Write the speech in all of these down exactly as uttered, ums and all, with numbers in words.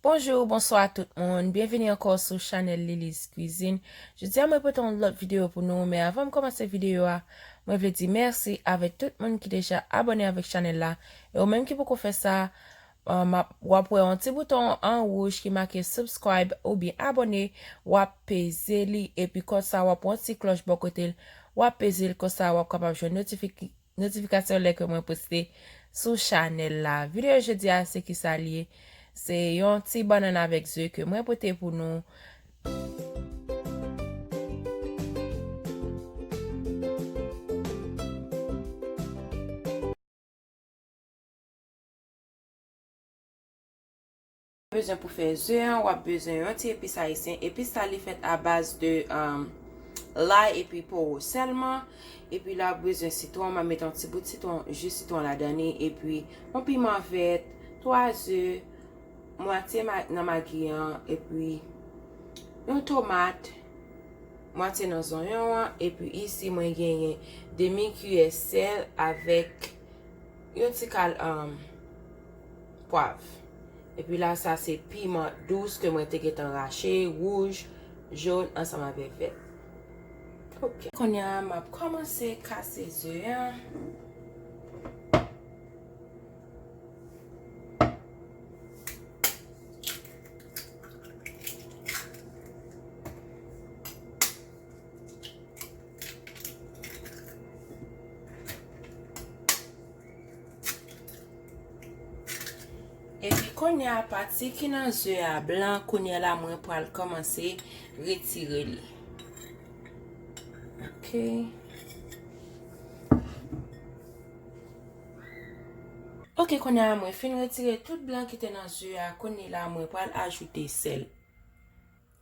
Bonjou, bonswa tout moun. Byenvini ankò sou chanèl Lily's Cuisine. Jodi a mwen pote yon lòt videyo pou nou, men avan m kòmanse videyo a, mwen vle di mèsi avèk tout moun ki deja abòne avèk chanèl la. E ou menm ki poko fè sa, uh, m ap, w ap wè yon ti bouton an wouj ki make subscribe oubyen abòne, w ap peze li, epi konsa w ap wè yon ti klòch bò kote l, w ap peze l, konsa w ap kapab jwenn notifik-, notifikasyon lè ke mwen poste sou chanèl la. Videyo jodi a se kisa l ye? Se yon ti bannann avèk ze ke mwen pote pou nou. Bezwen pou fè ze an, w ap bezwen yon ti epis ayisyen. Epis sa li fèt a baz de, um, lay epi powo sèlman. Epi la w ap bezwen sitwon, m ap met yon ti bout sitwon, ji sitwon ladan li. Epi yon piman vèt, twa ze, mwatye ma-, nan magi an, epi yon tomat, mwatye nan zonyon an. Epi isi mwen genyen demi kiyè sèl avèk yon ti kal, um, pwav. Epi la, sa se piman dous ke mwen te gentan rache, wouj, jòn, ansanm avèk vèt. Ok. Kounye a, m ap kòmanse kase ze an. Epi kounye a, pati ki nan ze a blan, kounye a la mwen pral kòmanse retire li. Ok. Ok, kounye a mwen fin retire tout blan ki te nan ze a, kounye la mwen pral ajoute sèl.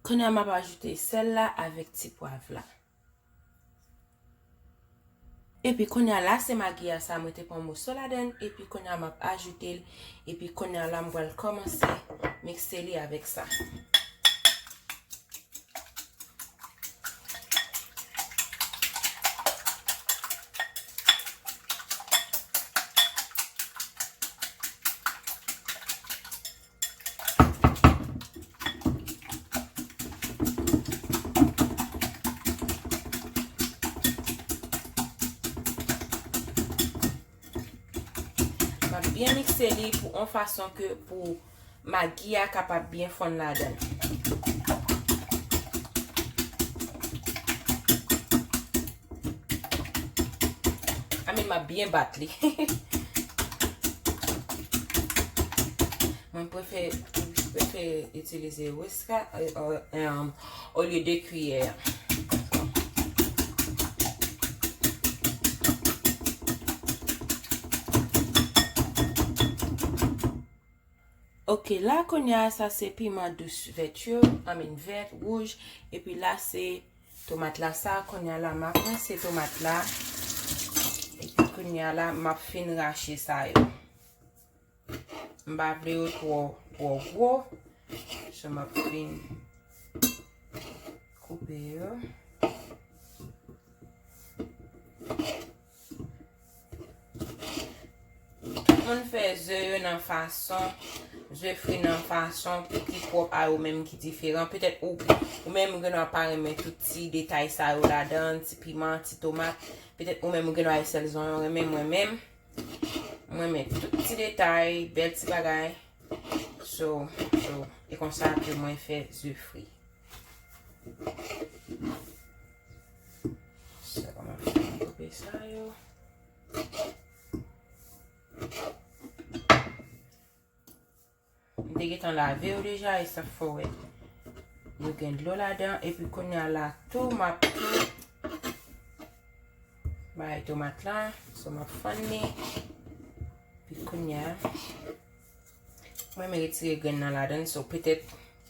Kounye a m ap ajoute sèl la avèk ti pwav la. Epi kounye a la se magi a sa mwen te pran moso ladan l, epi kounye a m ap ajoute l, epi kounye a la m pral kòmanse mikse li avèk sa. M ap byen mikse li pou yon fason ke pou magi a kapab byen fonn ladan l. Amen, m ap byen bat li. Mwen prefere, prefere itilize wiska, e, e, em, olye de kiyè. Ok, la kounye a, sa se piman dous vèt yo, I mean vèt, wouj, epi la se tomat la, sa kounye a la, m ap rense tomat la, epi kounye a la, m ap fin rache sa yo. M pa vle yo twò, twò gwo, so m ap fin koupe yo. Tout moun fè ze yo nan fason, ze fri nan fason ki pwòp a yo menm ki diferan. Petèt ou, ou menm ou gen dwa pa renmen tout ti detay sa yo ladan, ti piman, ti tomat. Petèt ou menm ou gen dwa e sèl zonyon renmen, mwen menm, mwen renmen tout ti detay, bèl ti bagay. So, so, e konsa ke mwen fè ze fri. Sa kòman fè mwen koupe sa yo. M te gentan lave yo deja, e sa fè w wè yo gen dlo ladan, epi kounye a la tou, m ap tou bay tomat la, so m ap fann li, epi kounye a, mwen renmen retire grenn nan ladan, so petèt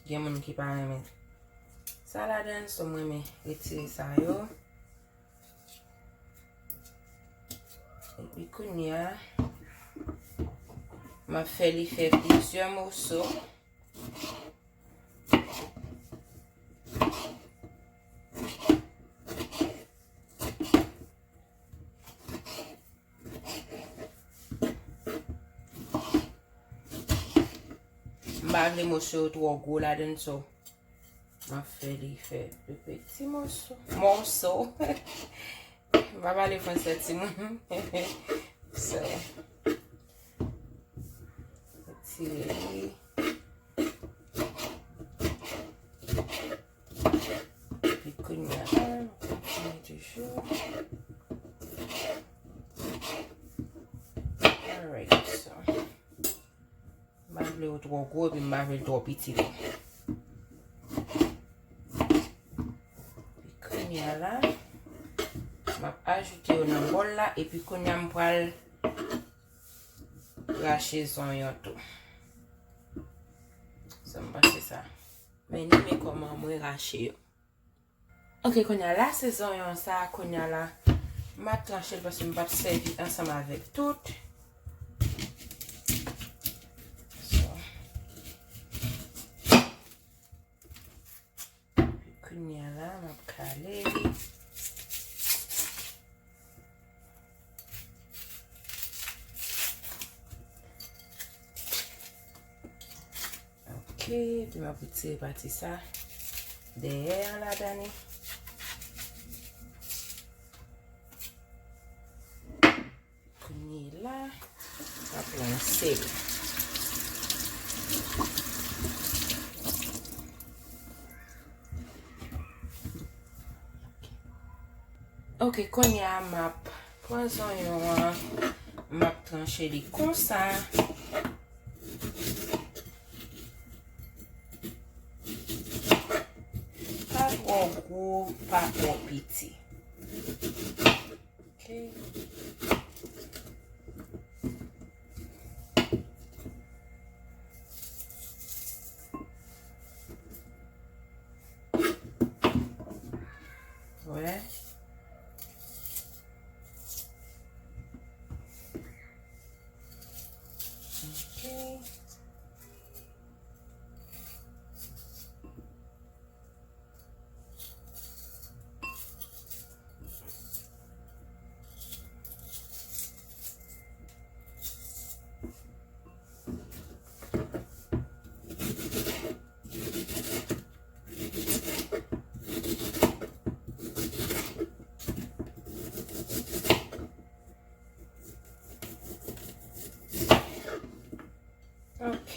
gen moun ki pa renmen sa ladan, so mwen renmen retire sa yo. Epi kounye a, m ap fè li fè plizyè moso. M pa Pa vle moso yo twò gwo ladan l, so m ap fè li fè de peti moso. Moso. M pa pale fransè, timoun. So, retire li. Epi kounye a, m ap kontinye toujou. Alright, so. M pa vle yo twò gwo, epi m pa vle l twò piti tou. Epi kounye a la, m ap ajoute yo nan bòl la, epi kounye a m pral rache zonyon tou. Sa m panse sa. Men ni men kòman mwen rache yo. Ok, kounye a la, se zonyon sa, kounye a la, m ap tranche l paske m p ap sèvi ansanm avèk tout. So, kounye a la, m ap kale li. Ok, epi m ap retire pati sa dèyè an ladan li. Kounye la, m ap lanse l. Ok, kounye a m ap pran zonyon an, m ap tranche li konsa. Pa twò gwo, pa twò piti. Ok. Wè. Ok. Ok.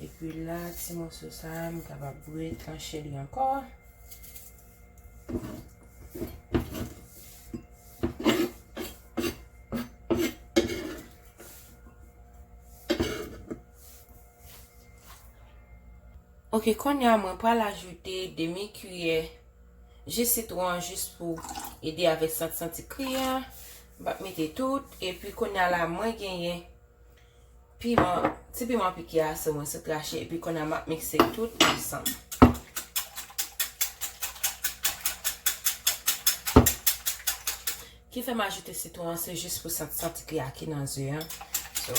Epi la, ti moso sa a, m kapab retranche li ankò. Ok, kounye a mwen pral ajoute demi kiyè ji sitwon an jis pou ede avèk sant santi kri a. M p ap mete tout. Epi kounye a la, mwen genyen piman, ti piman pike a, so mwen sot rache. Epi kounye a, m ap mikse tout ansanm. Ki fè m ajoute sitwon an, se jis pou sant santi kri a ki nan ze an. So,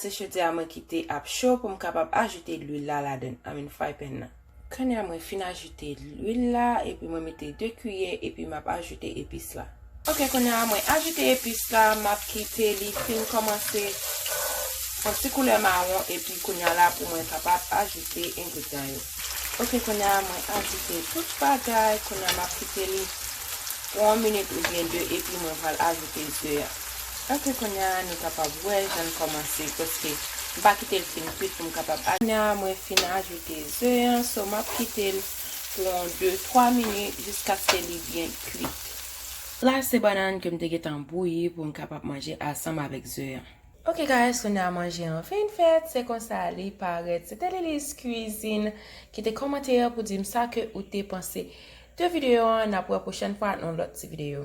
se chodyè a mwen kite ap cho pou m kapab ajoute lwil la ladann, I mean fry pan nan. Kounye a mwen fin ajoute lwil la, epi mwen mete de kiyè, epi m ap ajoute epis la. Ok, kounye a mwen ajoute epis la, m ap kite li fin kòmanse pran ti koulè mawon, epi kounye a la pou mwen kapab ajoute engredyan yo. Ok, kounye a mwen ajoute tout bagay, kounye a m ap kite li pou yon minit oubyen de, epi mwen pral ajoute ze a. Ok, kounye a nou kapab wè jan l kòmanse, paske m pa kite l fin kwit pou m kapab aj-, kounye a mwen fin ajoute ze an, so m ap kite l pou yon de, twa minit jiskaske li byen kwit. La se bannann ke m te gentan bouyi pou m kapab manje ansanm avèk ze an. Ok guys, kounye a manje an fin fèt, se konsa li parèt. Se te Lily's Cuisine. Kite kòmantè pou di m sa ke ou te panse de videyo an. N ap wè pwochèn fwa nan yon lòt ti videyo.